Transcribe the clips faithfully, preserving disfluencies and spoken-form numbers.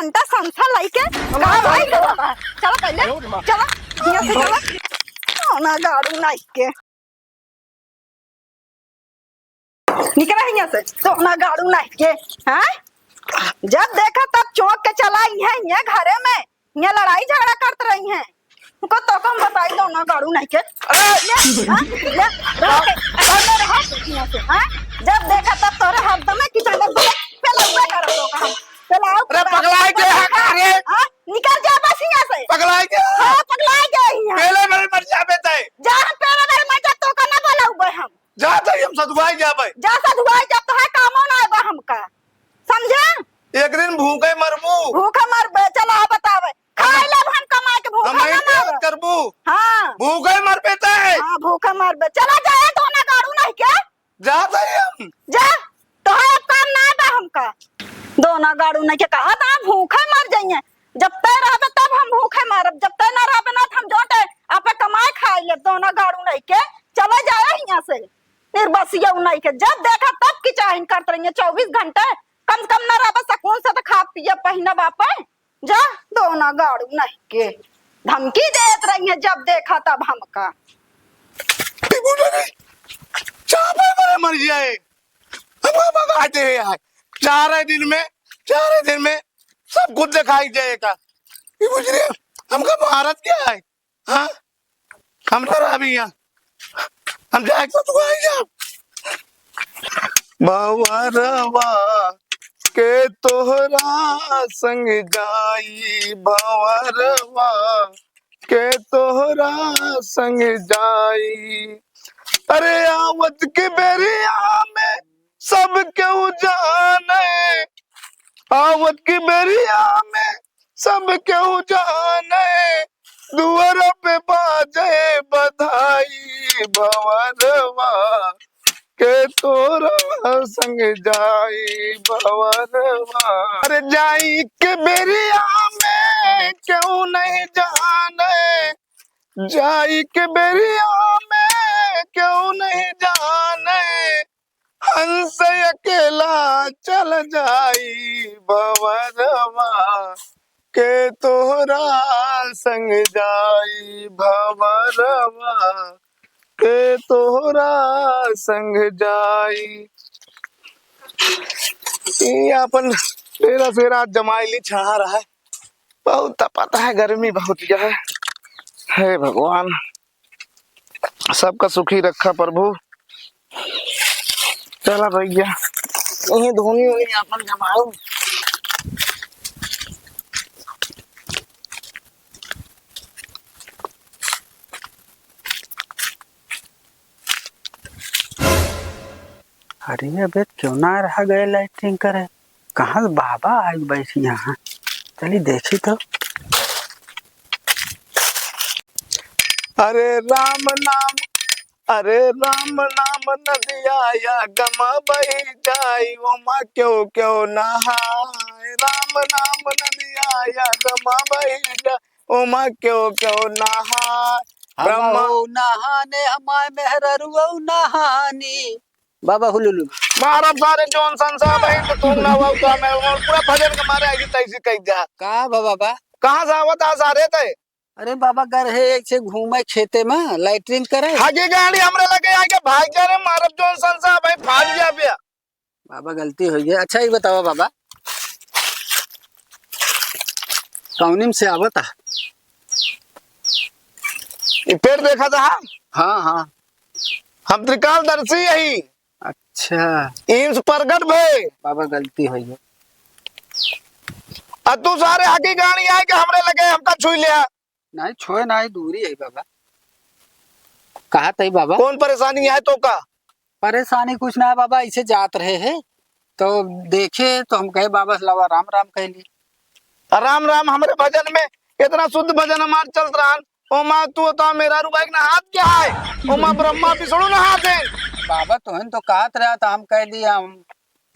इनका संसा लइके का भाई, चला पहले, चला, यहाँ से चला। दोना गाड़ू नाहीं के। निकला है यहाँ से, दोना गाड़ू नाहीं के, हाँ? जब देखा तब चौंक के चला आई है ये घरे में, ये लड़ाई झगड़ा करत रही हैं। उनको तो कम बताई, दोना गाड़ू नाहीं के। अरे! ले, हाँ? ले, रहो, रहो, रहो यहाँ से, हाँ? जब देखा तब तोरे हरदम किचन में घुसे, पेलौबे करत हो का हम? पेलाओ, अरे, पेलाओ, पगलाए के है का रे? हाँ? निकल जा बस यहाँ से। पगलाए के है? हाँ, पगलाए के है यहाँ। पेले मेरे मर जाबे तय। जा, हम पेले मेरे मर जा, तो का ना बोलौबे हम। जा तई, हम सधुआई जाबे। जा सधुआई जा, तोहार कामो ना आबा हमका। समझे? एक दिन भूखे मरबू। भूखे मरबे, चला बतावे। खाई लेब हम कमाई के, भूखे हम ना मरब। करबू। हाँ। भूखे मरबे तय। हाँ, भूखे मरबे। चला जाए, दोना गाड़ू नाहीं के। जा तई हम। जा, तोहार अब काम ना बा हमका। दोना गाड़ू नाहीं के कहा था, भूखे मर जाइए। जब तय रहबे तब हम भूखे मरब, जब तय ना रहबे ना, त हम जोटे आपे कमाए खाए लेब। दोना गाड़ू नाहीं के, चला जाए यहाँ से। निर्बसिया नाहीं के, जब देखा तब किचाहिन करत रहिए चउबीस घंटे। कम से कम ना रहबे सकून से, त खा पिया पहिना बापे। जा, दोना गाड़ू नाहीं के। धमकी देत रही है, जब देखा तब हमका। टिकू दे दे। चापे मारे मर जाए। हमका भगा दे यार। चार दिन में, चार दिन में सब कुछ दिखाई देगा। ये बुझ रहे? हमका भारत क्या है? हाँ? हम तो अभी यहाँ। हम जाए तो दुआई जाओ। भंवरवा के तोहरा संग जाई, भंवरवा के तोहरा संग जाई। अरे आवत के बेरिया में सब केहू जाने, आवत के बेरिया में सब केहू जाने, दुअर पे बाजे बधाई, भंवरवा के तोरा संग जाई, भंवरवा। अरे जाई के बेरिया में केहू नहीं जाने, जाई के बेरिया में केहू नहीं जाने, हंस अकेला चल जाई, भंवरवा के तोहरा संग जाई, भंवरवा के तोहरा संग जाई। ई आपन डेरा सेरा जमाइली छाह रहा है। बहुत तपत है, गर्मी बहुत है। हे भगवान, सबका सुखी रखा प्रभु। चला भैया, यही धोनी होनी आपन जमाओ। अरे अबे, क्यों ना रहा गए लैट्रिन करे? कहाँ से बाबा आइ बैठी यहाँ? चली देखी तो। अरे राम नाम, अरे राम नाम नदिया या गमा बही जाई, ओमा क्यों क्यों नहाए। राम नाम नदिया या गमा बही जाई, ओमा क्यों क्यों नहाए। हम ब्रह्मा हो नहाने, हमारे मेहररुआ नहानी। बाबा हुलुलु। मारब सारे जौन संसा बही तो तुम ना हुआ तो मैं और पूरा भजन के मारे आइगी तैसी कह जा। का बा बाबा? कहाँ से आवत आ सारे तय? अरे बाबा, गर है ऐसे घूमे खेते में, लैट्रिन करे। हगी गाड़ी हमरे लगे आके भाग जा रे, मारब जौन संसा बही, फाट जा बे। बाबा गलती होइ गई। अच्छा ये बतावा बाबा, कौनिम से आवत आ? ये पेड़ देखा था? हाँ, हाँ। हम त्रिकालदर्शी यही। अच्छा। ईम से प्रगट भे। बाबा गलती होइ गई। आ तू सारे हकी गाड़ी आए के हमरे लगे हमका छुई लिया। नहीं, छोए नहीं, दूरी है बाबा। कहा तई बाबा? कौन परेशानी है तो का? परेशानी कुछ ना है बाबा, ऐसे जात रहे हैं तो देखे तो हम कहे बाबा से लावा राम राम कह ली। आ राम राम हमरे भजन में इतना शुद्ध भजन हमार चलत रहन, ओमा तू तो मेरा रुबाई ना हाथ क्या है, ओमा ब्रह्मा विष्णु ना हाथ है। बाबा तोहन तो कहत रहा था, हम कह दिया, हम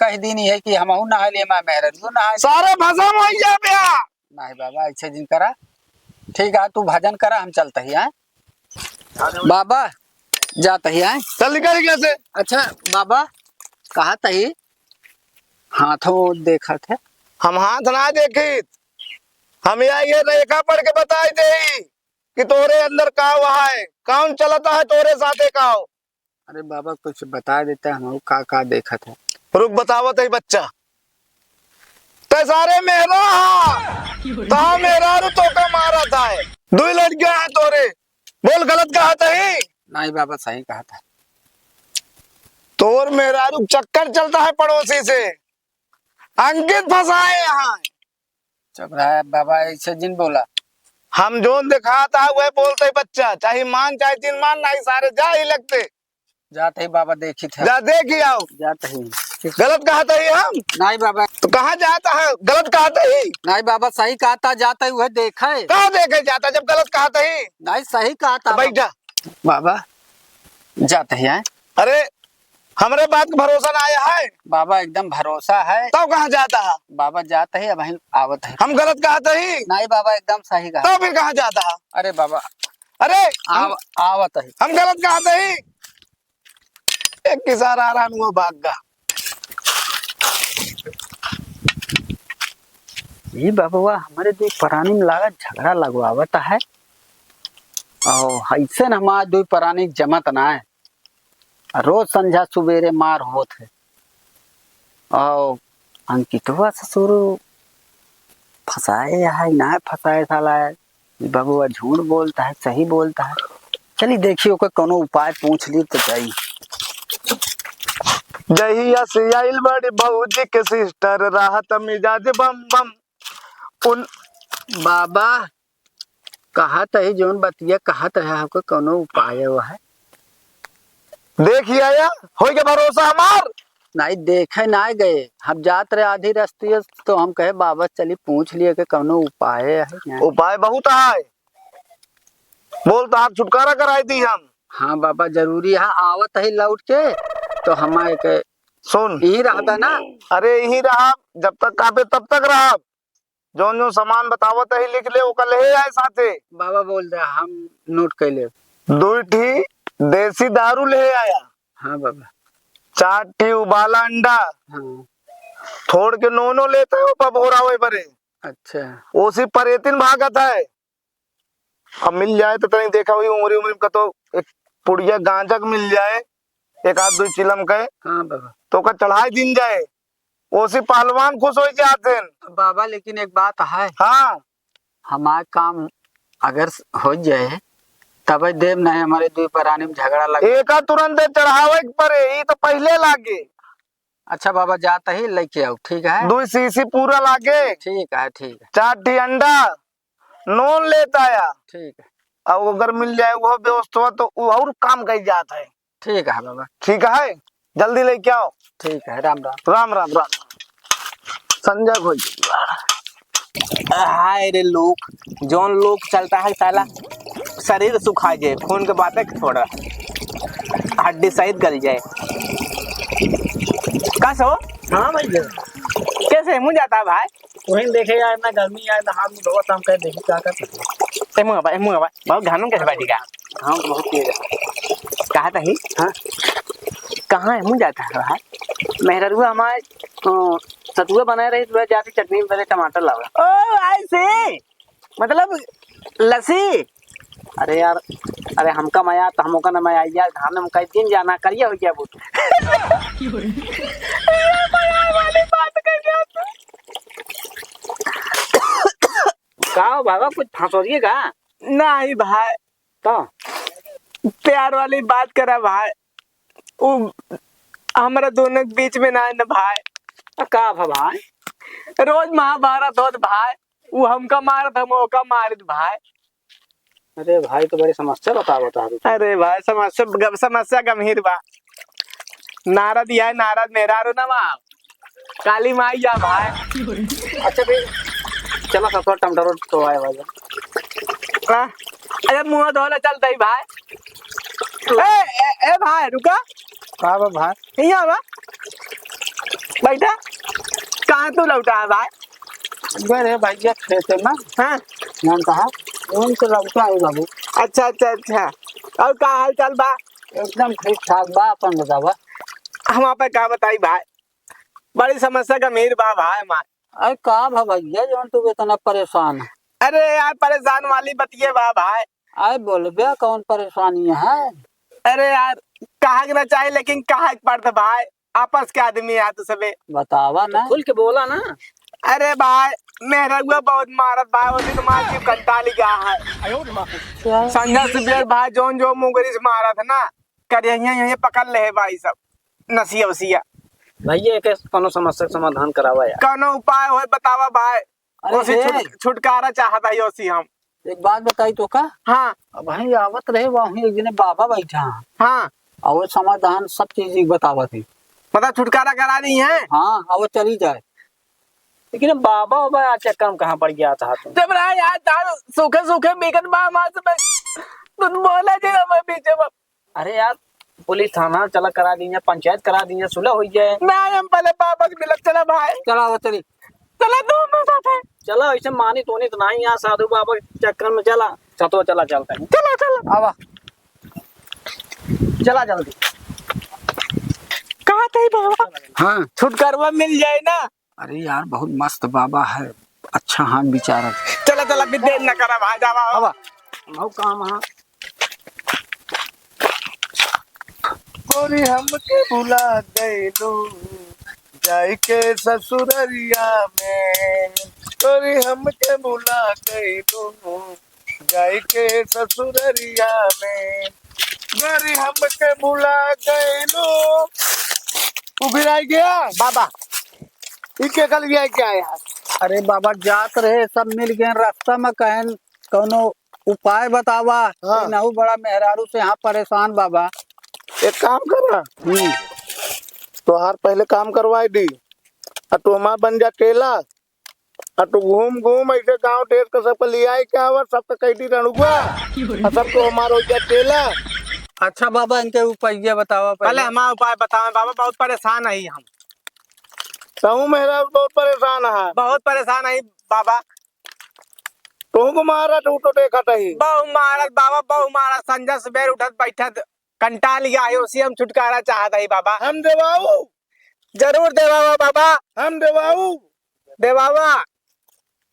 कह दी नहीं है कि हमहू नहा लिए, मैं मेहररुओ नहा लिए। सारे भजन हो गया बे। नहीं बाबा, ऐसे जिन करा। ठीक है, तू भजन करा, हम चलते ही हैं। बाबा, जाते ही हैं। चल निकल गया से। अच्छा बाबा, कहा तही हाथों देखत है। हम हाथ ना देखित, हम यहाँ ये रेखा पढ़ के बताई देई कि तोरे अंदर का हुआ है, कौन चलता है तोरे साथे का हो। अरे बाबा, कुछ बता देता, हम का का देखत है। रुक, बतावत है बच्चा। ते सारे मेहरा हा, ता मेहरारू तोका मारत है। दुई लड़कियां हैं तोरे। बोल, गलत कहा तही? नहीं बाबा, सही कहा था। तोर मेहरारू चक्कर चलता है पड़ोसी से। अंकित फंसाए यहाँ। चुप रहा बाबा, ऐसे जिन बोला। हम जोन दिखाता है वह बोलते ही बच्चा, चाहे मान चाहे जिन मान, नहीं सारे जा ही लगते। जात ही बाबा, देखी थे। जा देखी आओ। जात ही। गलत कहा तही हम? नहीं बाबा। तो कहाँ जाता है? गलत कहा तही? नहीं बाबा, सही कहा था, जात ही वह देखे। कहाँ देखे जाता जब गलत कहा तही? नहीं, सही कहा था तो बैठ जा। बाबा, जात ही हैं। अरे, हमरे बात का भरोसा ना आया है। बाबा, एकदम भरोसा है। तब कहाँ जाता है? बाबा, जात ही, अब हम आवत है। हम गलत कहा तही? नहीं बाबा, एकदम सही कहा। तब फिर कहाँ जाता है? अरे बाबा। अरे, हम आव-, आवत है। हम गलत कहा तही? एक किसान आ रहा है, वो भाग गया। ये बबुआ हमरे दुई परानी में लागत झगड़ा लगवावत है। और ऐसे न हमार दुई परानी जमत ना है। रोज संझा सुबेरे मार होत है। और अंकितवा ससुर फंसाए है, ना फंसाए साला है। ई बबुआ झूठ बोलता है, सही बोलता है। चली देखी ओकर कौनो उपाय पूछ ली तो जाई। जहिया से आइल बड़ी भौजी के sister, रहत मिजाज बम बम। उन बाबा, कहत ही जौन बतिया कहत रहे, ओकर कौनो उपाय है? देखिए आया, होई के भरोसा हमार? नहीं, देखे ना गए, हम जात रहे आधी रस्ती, तो हम कहे, "बाबा, चली पूछ लिए कि कौनो उपाय है?" उपाय बहुत है, बोल, तोहार छुटकारा कराई दी हम। हाँ बाबा, जरूरी है, आवत ही लौट के, तो हम एक सुन। यही रहबे ना? अरे, यही रहा, जब तक कहबे तब तक रहा। जौन जौन सामान बतावत ही लिख ले, ओका ले आए साथे। बाबा बोल दे, हम note कर ले। दुई ठी देसी दारू ले आया। हाँ बाबा। चार ठी उबाला अंडा। हाँ। थोड़ के नोनो लेता है, वो पभोरा होए परे। अच्छा। ओसी परेतिन भागत है। अब मिल जाए तो तनी देखा हुई उमरी उमरी में कतो एक पुड़िया गांजा के मिल जाए, एक आध दुई चिलम के, हाँ बाबा। तो ओका चढ़ाई दिन जाए, ओसी पहलवान खुश हो जात हैं। बाबा, लेकिन एक बात है। हाँ। हमार काम अगर स-, हो जाए, तबे देव नहीं हमारे दुई परानी में झगड़ा लगे। एका तुरंत चढ़ावे के परे, ई तो पहले लागे। अच्छा बाबा, जात ही लेके आओ, ठीक है? दुई शीशी पूरा लागे। ठीक है, ठीक है। चार ठी अंडा, नोन लेता आया। ठीक है। अब अगर मिल जाए वो व्यवस्था तो वो और काम कर जात है। ठीक है बाबा। ठीक है, जल्दी लेके आओ। ठीक है, राम राम। राम राम, राम। संजय घोष। हाय रे लोग, जौन लोग चलता है साला, शरीर सुखा जाए, फोन के बातें छोड़, हड्डी सहित गल जाए। का सो? हाँ भैया। कैसे मुँह जाता है भाई? वहीं देखे यार, ना गर्मी आए, ना हाथ मुंह धोवत, हम कहे देखी का करते हैं। ए मुंह बा, ए मुंह बा, बहुत घाम कैसे बैठी का? हाँ, बहुत तेज है। कहा था ही? हाँ। कहाँ है मुंह जाता है भाई? मेहररुआ हमारे, अ, सतुआ बनाए रही, तो जाके चटनी में पहले टमाटर लावा। ओ, I see। मतलब लस्सी। अरे यार, अरे हमका मया तो हमका न मया यार, घाम में हम कई दिन जाना करिया हो गया बूट। का हो बाबा, कुछ फंसोरिए का? नहीं भाई। तो? प्यार वाली बात करा भाई, उ हमरा दोनों के बीच में ना है ना भाई। आ, का भा भाई? रोज महाभारत होत भाई, उ हमका मारत, हम ओका मारित भाई। अरे भाई, तो बड़ी समस्या बतावत है तू। अरे भाई, समस्या ग-, समस्या गंभीर बा। नारद या नारद मेहरारू ना बा, काली माई या भाई। अच्छा भाई, चला ससुर टमाटर तो आए भाई। हाँ, अरे मुंह धोले चलते ही भाई। ए, ए, ए भाई, रुका। का बा भाई? यहाँ बा। बैठा। कहाँ तू लौटा है भाई? गए रहे भैया खेते में। हाँ। नाम कहा? उन तो लौटा है बाबू। अच्छा, अच्छा, अच्छा। और का हाल चाल बा? एकदम ठीक ठाक बा, अपन बतावा। हम आप का बताई भाई, बड़ी समस्या गंभीर बा भाई हमार। अरे का भा भैया, जौन तू इतना परेशान है? अरे यार, परेशान वाली बतिये बा भाई। अरे बोलबे, कौन परेशानी है? अरे यार, कहा के ना चाहे, लेकिन कहा के पड़त भाई, आपस के आदमी है तो सबे। बतावा ना। खुल के बोला ना। अरे भाई, मेहररुआ बहुत मारत भाई, वो दिन मार के कंटाली गया है। अच्छा। संझा सुबेर भाई जौन जो मुंगरी से मारत है ना, कर यहीं, यहीं पकड़ ले है भाई सब, नसिया वसिया। भैया, एक कोनो समस्या के समाधान करावा यार। कोनो उपाय होए बतावा भाई। अरे ओसी हे। छुट-, छुटकारा चाहत है ओसी हम। एक बात बताई तो का? हाँ। अब वहीं आवत रहे, वहीं एक जने बाबा बैठा है। हाँ। और वो समाधान सब चीज ही बतावत है। मतलब छुटकारा करा दी है? हाँ, अब वो चली जाए। लेकिन बाबा, बाबा यार चक्कर में कहाँ पड़ गया था तू? जब रहा यार, तार सूखे सूखे बिकत बा हमार से, मैं, तू बोला जे हमारे पीछे बा। अरे यार, पुलिस थाना चला करा दीजिए, पंचायत करा दीजिए, सुलह हो जाए। नहीं, हम पहले बाबा से मिलब, चला भाई। चला वो चली। चला तू हमारे साथ है। चला, ऐसे मानी तोनी तो नहीं यार, साधु बाबा के चक्कर में चला। चतो चला चलते हैं। चला, चला। आवा। चला जल्दी। कहा थे बाबा? हाँ। छुटकारवा मिल जाए ना। अरे यार, बहुत मस्त बाबा है, अच्छा हाथ विचारत। चला, चला, अभी देर न करा, भाई, जावा। आवा। मऊ काम हाँ। गोरी हमके भुला गइलू, जाइके ससुररिया में। गोरी हमके भुला गइलू, जाइके ससुररिया में। गोरी हमके भुला गइलू। उभिराई गया। बाबा, ई के कल गया क्या यार? अरे बाबा, जात रहे, सब मिल गए रास्ता में, कहन कौनो उपाय बतावा। हाँ। ए नहु बड़ा मेहरारू से यहाँ परेशान बाबा। एक काम करा, हम्म। तोहार पहले काम करवाई दी, आ तू हमार बन जा चेला, आ तू घूम घूम ऐसे गांव देश का सबका लियाई के आवा, सबका कह दी रणुआ, आ सब तो हमार हो जा चेला। अच्छा बाबा, इनके उपाय बतावा पहले। पहले हमार उपाय बतावा बाबा, बहुत परेशान है हम। तहु मेहरारू बहुत परेशान है। बहुत परेशान है बाबा। तोहू को मारत हूँ तो देखत ही। बहु मारत बाबा, बहु मारत, संझा सुबेर उठत बैठत कंटाल गया है, उसी हम छुटकारा चाहत ही बाबा। हम देवाऊ। जरूर देवावा बाबा। हम देवाऊ। देवावा।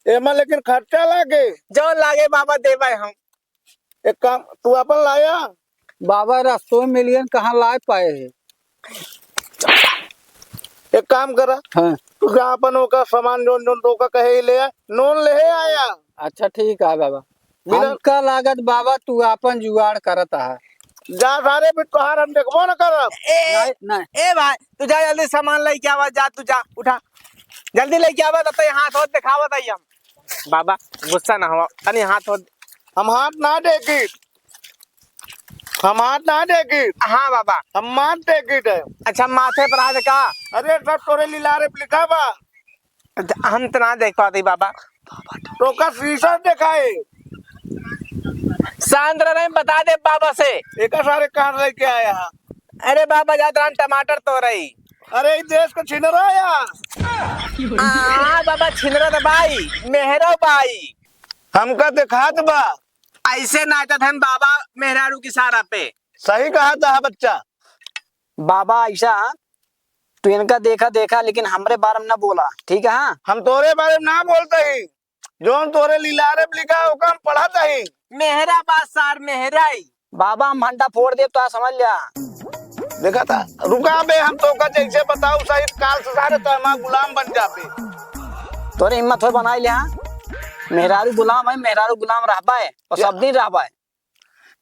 एमा लेकिन खर्चा लागे। जौन लागे बाबा देवे हम। एक काम, तू अपन लाया। बाबा, रस्तों में मिलियन कहाँ लाए पाए है? एक काम करा, हाँ। तू जा अपन ओका सामान जौन जौन तोका कहे ही ले आ, नोन ले आया। अच्छा, ठीक है बाबा। मिलन। हमका लागत बाबा तू आपन जुगाड़ करत है। जा सारे, फिर तोहार हम देखबो न करब। ए, नहीं, नहीं। ए भाई, तू जा जल्दी सामान लेके आवा, जा तू जा, उठा। जल्दी लेके आवा, तब तक हाथ होत दिखावत आई हम। बाबा, गुस्सा ना हुआ, तनी हाथ होत। हम हाथ ना देखी। हम हाथ ना देखी। हाँ बाबा। हम माथ देखी थे। अच्छा, माथे पर हाथ का? अरे, सब तोरे लिलारे पे लिखा बा। हम तो ना देख पाते बाबा। तोका शीशा देखाए। शांत रहे, बता दे बाबा से। एका सारे कहाँ लेके आया? अरे बाबा, जात रहन टमाटर तोरई। अरे, ई देश का छिनरा या? हाँ बाबा, छिनरा तो बाई, मेहरा बाई। हमका देखात बा। ऐसे नाचत हन बाबा मेहरारू के इशारा पे। सही कहा था बच्चा। बाबा ऐसा, तू इनका देखा देखा, लेकिन हमरे बारे में ना बोला, ठीक है? हाँ? हम तोरे बारे में ना बोलते ही, जौन तोरे लिलारे पे लिखा है, ओका हम पढ़त ही। मेहरा बा सार, मेहराई। बाबा, हम भंडा फोड़ देब, तो आ समझ लिया। देखा था, रुका बे, हम तोका जैसे बताऊ सही, काल से सारे तो हमार गुलाम बन जाबे। तोरे हिम्मत हो बनाई लिया, मेहरारू गुलाम है, मेहरारू गुलाम रहबा है, और या- सब दिन रहबा है।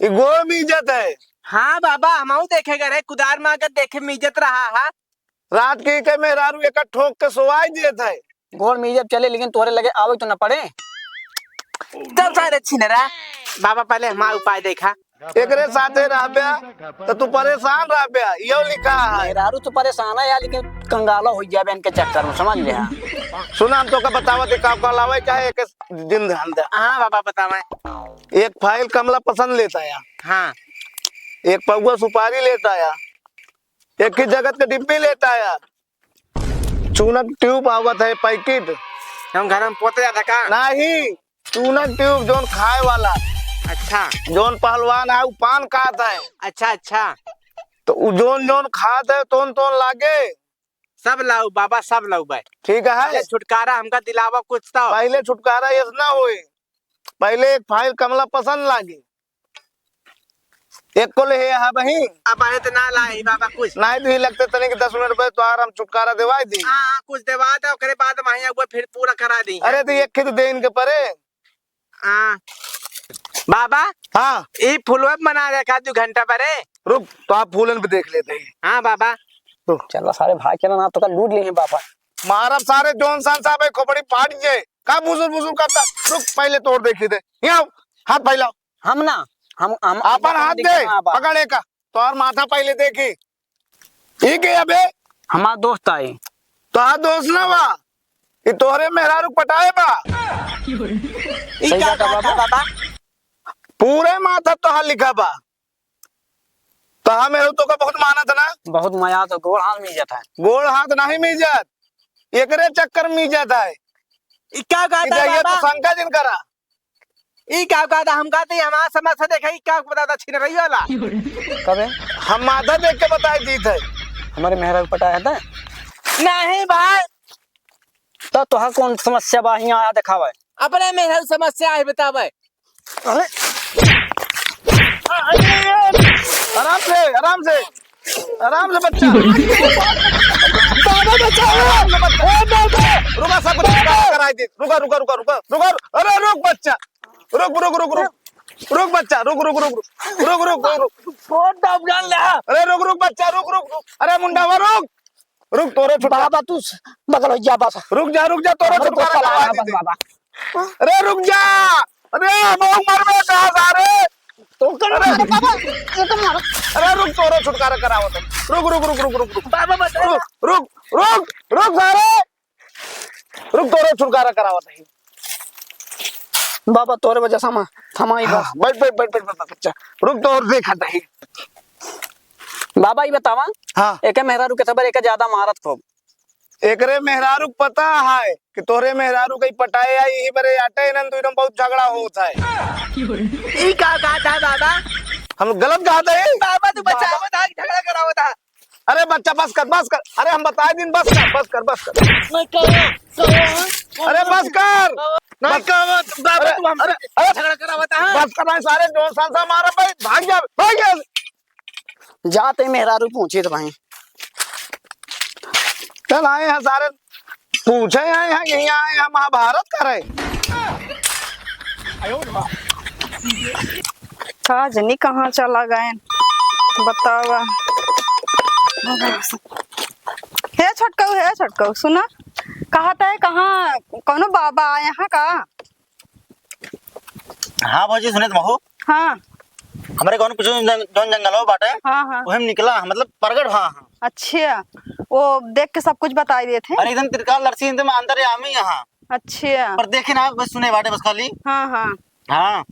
ई गोड़ में इज्जत है। हाँ बाबा, हमहू देखे गए रहे, कुदार में आकर देखे में इज्जत रहा है। रात के के मेहरारू एक ठोक के सोवाई देत है। गोड़ में इज्जत चले, लेकिन तोहरे लगे आवे तो न पड़े। चल सारे छिनरा, बाबा पहले हमारा उपाय देखा। एकरे साथे रहब्या, तो तू परेशान रहब्या, यो लिखा है। मेहरारू तो परेशान है यार, लेकिन कंगाला हो जाबे इनके चक्कर में, समझ ले। सुना, हम तोका बतावा दे का कहलावे, चाहे एक दिन ध्यान दे। हाँ बाबा, बतावे। एक फाइल कमला पसंद लेता है। हाँ। एक पौवा सुपारी लेता है। एक ही जगत के डिब्बी लेता है। चूनक ट्यूब आवत है पैकेट। हम घर में पोते जाता का? नहीं, चूनक ट्यूब जौन खाए वाला। अच्छा। जौन पहलवान है, उ पान खात है। अच्छा, अच्छा। तो उ जौन जौन खात है, तौन तौन लागे। सब लाऊ बाबा, सब लाऊ भाई। ठीक है। पहले छुटकारा हमका दिलावा कुछ तो। पहले छुटकारा ये ना होए, पहले एक फाइल कमला पसंद लागे। एक को ले है, हाँ बही। अब आए तो ना लाई बाबा कुछ। नहीं तो ही लगते तनिक दस मिनट में तो आराम छुटकारा देवाई दी। हाँ, हाँ, कुछ देवा दे, ओकरे बाद माहिया वो फिर पूरा करा दी। अरे तो एक खेत दे इनके परे। हाँ। बाबा। हाँ। ई फुलवा बना रखा दू घंटा परे। रुक, तो आप फूलन पे देख लेते हैं। हाँ बाबा। रुक। चलो सारे भाग, चलो ना तो कल लूट लिए हैं बाबा। मारब सारे जौन सान साहब है खोपड़ी फाट जाए। का बुजुर बुजुर करता? रुक, पहले तोर देखी दे। यहाँ आओ, हाथ फैलाओ। हम ना, हम, हम अपन अपन हाथ दिखा दे, ना बा। पकड़ एका। तोर माथा पहले देखी। ई के अबे? हमार दोस्त आई। तोहार दोस्त ना बा, ई तोहरे मेहरारू पटाए बा। ई सही का कहता कहता बाबा। बाबा? पूरे माथा तोहार लिखा बा। तोहार मेहरारू तोका बहुत मानत ना? बहुत मया तो गोड़ हाथ में जाता है। गोड़ हाथ नहीं मिजत, एकरे चक्कर में मिजत है। ई का कहता इधर ये तो बाबा? शंका जिन करा। ई का कहता? हम कहते हैं, हमारा समस्या देखे, ई का बताता छिनरई वाला? कबे? हम माथा देख के बताई दीत है। हमारे मेहरा के पटाया है त? नहीं भाई। तो तोहार कौन समस्या बा, हियाँ आया देखावे। अपने मेहरा के समस्या है बतावे। अरे। आराम से, आराम से। आराम से बच्चा। बाबा बचाओ। आराम से बच्चा। ओ बाबा। रुका, सब कुछ कराई दे। रुका, रुका, रुका, रुका, रुका। अरे रुक बच्चा। रुक, रुक, रुक, रुक। रुक बच्चा, रुक, रुक, रुक, रुक। रुक, रुक, रुक, रुक। फोन तो हम जान ले। अरे रुक, रुक बच्चा, रुक, रुक, रुक। अरे मुंडावा रुक। रुक, तोरे छुटकारा। बाबा तू स-, बगल हो जा बस। रुक जा, रुक जा, तोरे हमरे छुटकारा दोस्त करवा चला दे। बस बाबा। अरे रुक जा। अरे हम मरबे का सारे। तो कर अरे। मारो बाबा, ये तो मारो। अरे रुक, तोरो छुटकारा करावत है। रुक, रुक, रुक, रुक, रुक, रुक। बाबा बता। रुक, रुक, रुक, रुक सारे। रुक, तोरो छुटकारा करावत है। बाबा तोरे वजह से हम थमाई बा। हाँ, बैठ, बैठ, बैठ, बैठ, बैठ, बच्चा। रुक, तोर देखत है। बाबा ई बतावा। हाँ। एके मेहरारू के थबर एके ज्यादा मारत खूब। एकरे मेहरारू के पता है कि तोरे मेहरारू कहीं पटाए आई, यही बरे आटे इनन तो इनन बहुत झगड़ा होत है। ई का कहत है बाबा? हम गलत कहत है? बाबा तू बचावत है, झगड़ा करावत है। अरे बच्चा बस कर, बस कर। अरे हम बताए दिन बस कर, बस कर, बस कर। नहीं कहो, कहो, हाँ? अरे बस कर। नहीं बस। कहो, बाबा अरे, तू हमसे अरे, अरे। झगड़ा करावत है। बस कर भाई सारे जोन सान सा मारा भाई, भाग जा, भाग जा। जाते मेहरारू पूछे तो भाई। चल आए हैं सारे, पूछे आए हैं, यहीं आए हैं महाभारत करे। का जनी कहाँ चला गए बतावा। हे छोटकऊ, हे छोटकऊ, सुना, कहत है कहाँ कौनो बाबा आए हैं का? हाँ भौजी, सुने तुम हो? हाँ। हमरे गाँव में कुछ जन-, जौन जंगल हो बाटे, हाँ, हाँ। वही में निकला, मतलब प्रगट भा हाँ। अच्छा, वो देख के सब कुछ बताई देत है। अरे एकदम त्रिकालदर्शी, एकदम अंतर्यामी यहाँ। अच्छा। पर देखे ना, बस सुने बाटे बस खाली। हाँ, हाँ। हाँ।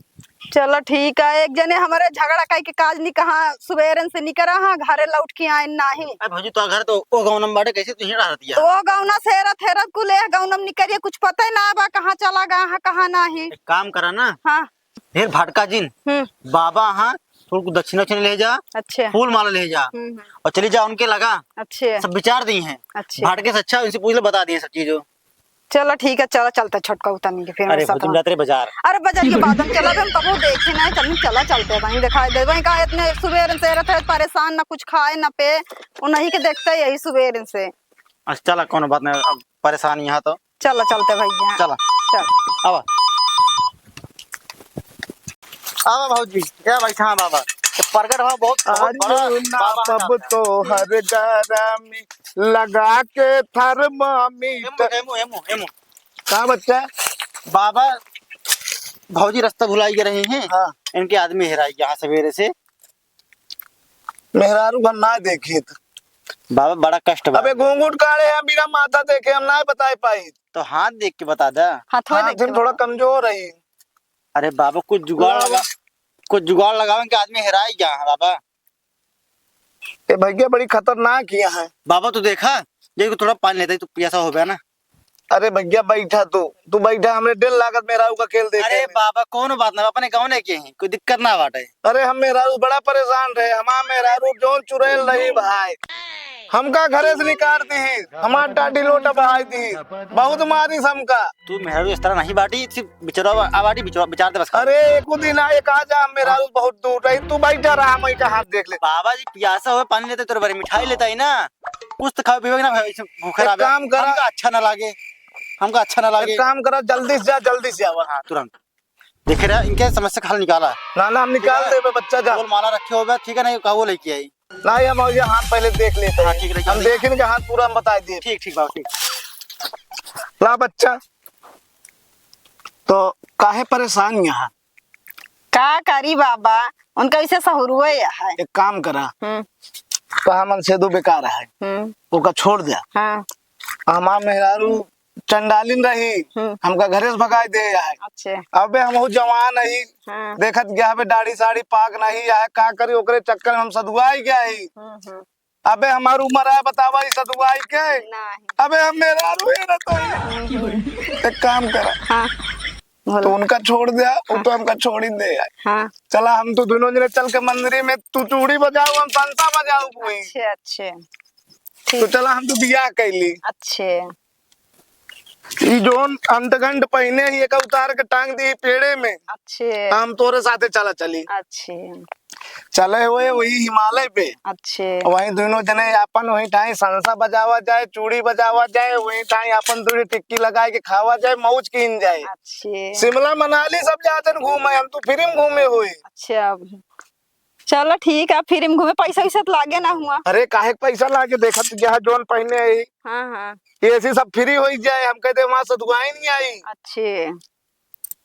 चलो ठीक है, एक जने हमारे झगड़ा काई के काज नहीं कहाँ, सुबेरन से निकरा हाँ, घरे लौट के आए नाही। अरे भौजी, तो घर तो ओ गाँव में बाटे, कैसे तू ही रहती है? तो ओ गाँव ना से रत है रत कुल, ए गाँव में निकरिए, कुछ पता ही ना बा कहाँ चला गया है, कहाँ नाही। एक काम करा ना। हाँ। ढेर भटका जिन। हम्म। बाबा हाँ, थोड़ा कुछ दक्षिणा उक्षिणा ले जा, अच्छा। फूल माला ले जा, हम्म, हम्म। और चली जा उनके लगा। अच्छा। सब विचार दी हैं। अच्छा। भटके से अच्छा उनसे पूछ ले, बता दिए सब चीजों। चलो ठीक है, चलो चलते छोटका उतनी के फिर अरे मेरे साथ भौजी, हम जाते रहे बाजार। अरे बाजार के बाद हम चला, हम कबो देखे नहीं, चल चला चलते वहीं दिखाई दे। वहीं का इतने सुबेर से रहते हैं परेशान, ना कुछ खाए ना पे, वो नहीं के देखते यही सुबेर से। अच्छा चला, कौनो बात नहीं, अब परेशान यहाँ तो। चलो, चलते भैया। चला। चल। आवा। आवा भौजी, ए बैठा बाबा। तो प्रगट हो बहुत, बहुत बड़ा आजू ना बाबा है पब जाता है। तो हर गरमी लगा के थर्मामीटर। एमो, एमो, एमो, एमो। का बच्चा? बाबा, भौजी रास्ता भुलाई के रही हैं। हाँ। इनके आदमी हेराई यहाँ सवेरे से। मेहरारू घर ना देखित। बाबा, बड़ा कष्ट बा। अबे घूंघट काढ़े हैं, बिना माथा देखे हम ना बताए पाई। तो हाथ देख के बता दा। हाथवा हाथ देख के हम थोड़ा बता। कमजोर है। अरे बाबा, कुछ जुगाड़ बाबा। लगा, कुछ जुगाड़ लगावे के आदमी हेराई गया है बाबा। ए भैया, बड़ी खतरनाक यहाँ है। बाबा, तू देखा, देखो थोड़ा पानी लेता ही तो पियासा हो गया ना। अरे भैया, बैठा तू, तू बैठा, हमरे डेढ़ लागत मेहरारू का खेल देखे अरे में। बाबा, कौनो बात ना, अपने गाँव ने के हैं, कोई दिक्कत ना बाटे। अरे हम मेहरारू बड़ा परेशान रहे, हमार मेहरारू जौन चुड़ैल रही भाई, हमका घरे से निकाल दी, हमार टाटी लोटा बहाई दी, बहुत मारिस हमका। तू मेहरारू इस तरह नहीं बाटी, सिर्फ बिचरवा आ बाटी, बिचरवा, बिचार दे बस। अरे, एको दिन आए, कहा जा, हम मेहरारू बहुत दूर रही, तू बैठा रहा, हम का हाथ देख ले। बाबा जी, पियासा होए, पानी लेते, तोरे बारे मिठाई लेता ही ना, कुछ तो खावे पीवे ना भाई, ऐसे भूखे एक रहा। काम करा। हमका अच्छा ना लागे, हमका अच्छा ना लागे। एक काम करा, जल्दी से जा, जल्दी से आवा। हाँ, तुरंत। देखे रहा, इनके समस्या का हल निकाला। ना, ना, हम निकाल देबे, बच्चा जा। बोल माला रखे हो बे, ठीक है, नहीं, का वो लेके आई। नहीं, हम ये हाथ पहले देख लेते हैं। हाँ, ठीक है, हम देख लेंगे। देखेंगे हाथ पूरा, हम बताई दिए। ठीक, ठीक बाबा, ठीक। ला बच्चा, तो काहे परेशान यहाँ? का करी बाबा, उनका इसे सहुरुए है। एक काम करा, हम्म। कहा मन से दो बेकार है, हम्म। ओका छोड़ दे। हाँ। हमार मेहरारू चंडालिन रही, हम्म। हमका घरे से भगाई दे है। अच्छे। अबे हमहू जवान ही, हाँ। देखत गया अबे दाढ़ी साड़ी पाक नहीं है, का करी, ओकरे चक्कर में हम सधुआई गया ही। हम्म, हम्म। अबे हमार उम्र है, बतावा, ई सधुआई के? नहीं। अबे हम मेहरारू है ना तो। हम्म, हम्म। एक काम करा। हाँ, बोलो। तो उनका छोड़ दे, वो हाँ। तो हमका छोड़ ही दे है। हाँ। चला हम तो दोनों जने चल के मंदिर में, तू चूड़ी बजाऊ, हम संसा बजाऊ कोई। अच्छे, अच्छे। तो ठीक। चला हम तो बियाह कैली। अच्छे। ई जोन अंतगंड पहिने ही, एका उतार के टांग दी पेड़े में। अच्छे। हम तोरे साथे चला चली। अच्छे। चले हुए वही हिमालय पे। अच्छे। वहीं दोनों जने आपन वहीं ठाई संसा बजावा जाए, चूड़ी बजावा जाए, वहीं ठाई आपन दूरी टिक्की लगाए के खावा जाए, मौज कीन जाए। अच्छे। शिमला मनाली सब जातन घूमे, हम तो फ्री में घूमे हुए। अच्छा। चलो ठीक है, फ्री में घूमे, पैसा वैसा तो लागे ना हुआ। अरे काहे के पैसा लागे, देखत गया जोन पहिने आई। हाँ, हाँ। ये ऐसी सब फ्री हो जाए, हम कहते वहाँ सधुआई नहीं आई। अच्छे।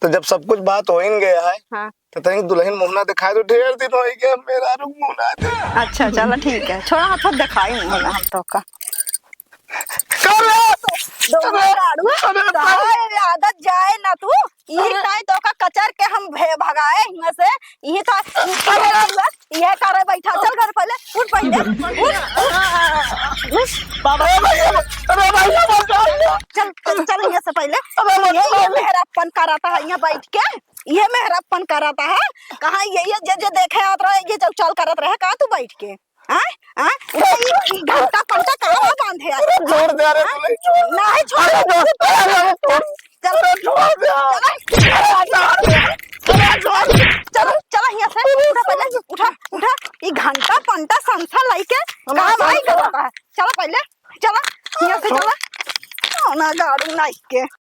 तो जब सब कुछ बात हो ही गया है, हाँ। तो तनिक दुल्हन मुहना दिखाए दो, ढेर दिन हो गया मेहरारू मुहना दे। अच्छा, चलो ठीक है, छोड़ा, हाथ दिखाई मुहना हम तो का। चलो। दोनों अरे, गाड़ू, अरे, तहार आदत जाए ना तू, ई अरे। ताई तो का कचर के हम भे-, भगाए हियां से, ई तो, ई, ई, अरे। ई करे बैठा, चल घर पहले, उठ पहले, उठ, उठ, उठ। बाबा। अरे भैया, अरे भैया, बचाओ। चल, चल, चल हियां से पहले। अरे ये, ये बचाओ। मेहरापन कराता है यहाँ बैठ के, ये मेहरापन कराता है। कहाँ ये, ये जे, जे देखे आत रहे, ये चल, चल करत रहे, कहाँ तू बैठ के? आय? आय? उठा, ई, ई घंटा पंटा कहाँ बांधे है? अरे छोड़ दे, अरे आय? तू नहीं छोड़। नहीं छोड़। अरे छोड़, अरे छोड़। चल। अरे छोड़ दे। चल। अरे छोड़ दे। अरे छोड़ दे। चल, चल हियां से। उठा पहले, उठा, उठा। ई घंटा पंटा संसा लइके हमारे कहाँ भाई साथ करता है? चला पहले, चला। हियां से छोड़। चला। ना गाड़ू ना के।